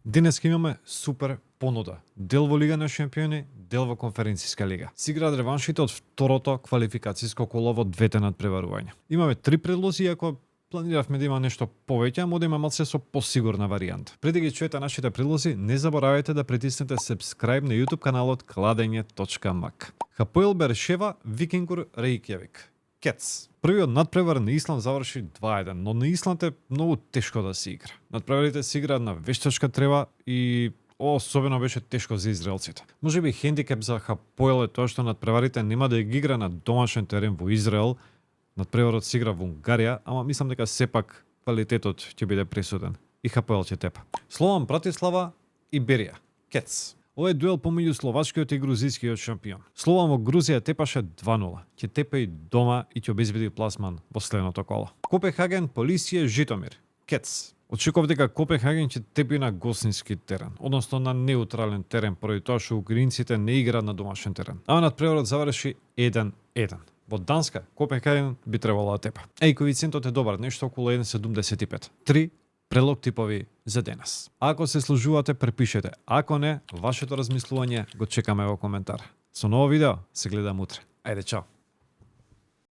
Денес имаме супер понуда. Дел во Лига на шампиони, дел во Конференцијска лига. Се играат реваншите од второто квалификацијско коло во двете надпреварувања. Имаме 3 предлози, ако планиравме да има нешто повеќе, ама да има малце со посигурна варијанта. Пред да ги чуете нашите предлози, не заборавајте да притиснете subscribe на YouTube каналот Кладење.мак. Хапоел Бершева, Викингур Рејкјавик. Кец. Првиот надпревар на Исланд заврши 2-1, но на Исланд е многу тешко да се игра. Надпреварите се играат на вештачка трева и особено беше тешко за израелците. Можеби хендикеп за Хапоел е тоа што надпреварите нема да ги игра на домашен терен во Израел. Надпреварот се игра во Унгарија, ама мислам дека сепак квалитетот ќе биде присутен. И Хапоел ќе тепа. Слован Братислава и Берија. Кец. Ова е дуел помеѓу словачкиот и грузискиот шампион. Слован во Грузија тепаше 2-0. Ќе тепа и дома и ќе обезбеди пласман во следното коло. Копенхаген, Полисија, Житомир. Кец. Очекував дека Копенхаген ќе тепи на гостински терен, односно на неутрален терен, поради тоа што украинците не играат на домашен терен. А надпреварот заврши 1-1. Во Данска, Копенхаген би требало да тепа. Коефициентот е добар, нешто околу 1,75. 3 предлог типови за денес. Ако се служувате, препишете. Ако не, вашето размислување го чекаме во коментар. Со ново видео се гледам утре. Ајде, чао!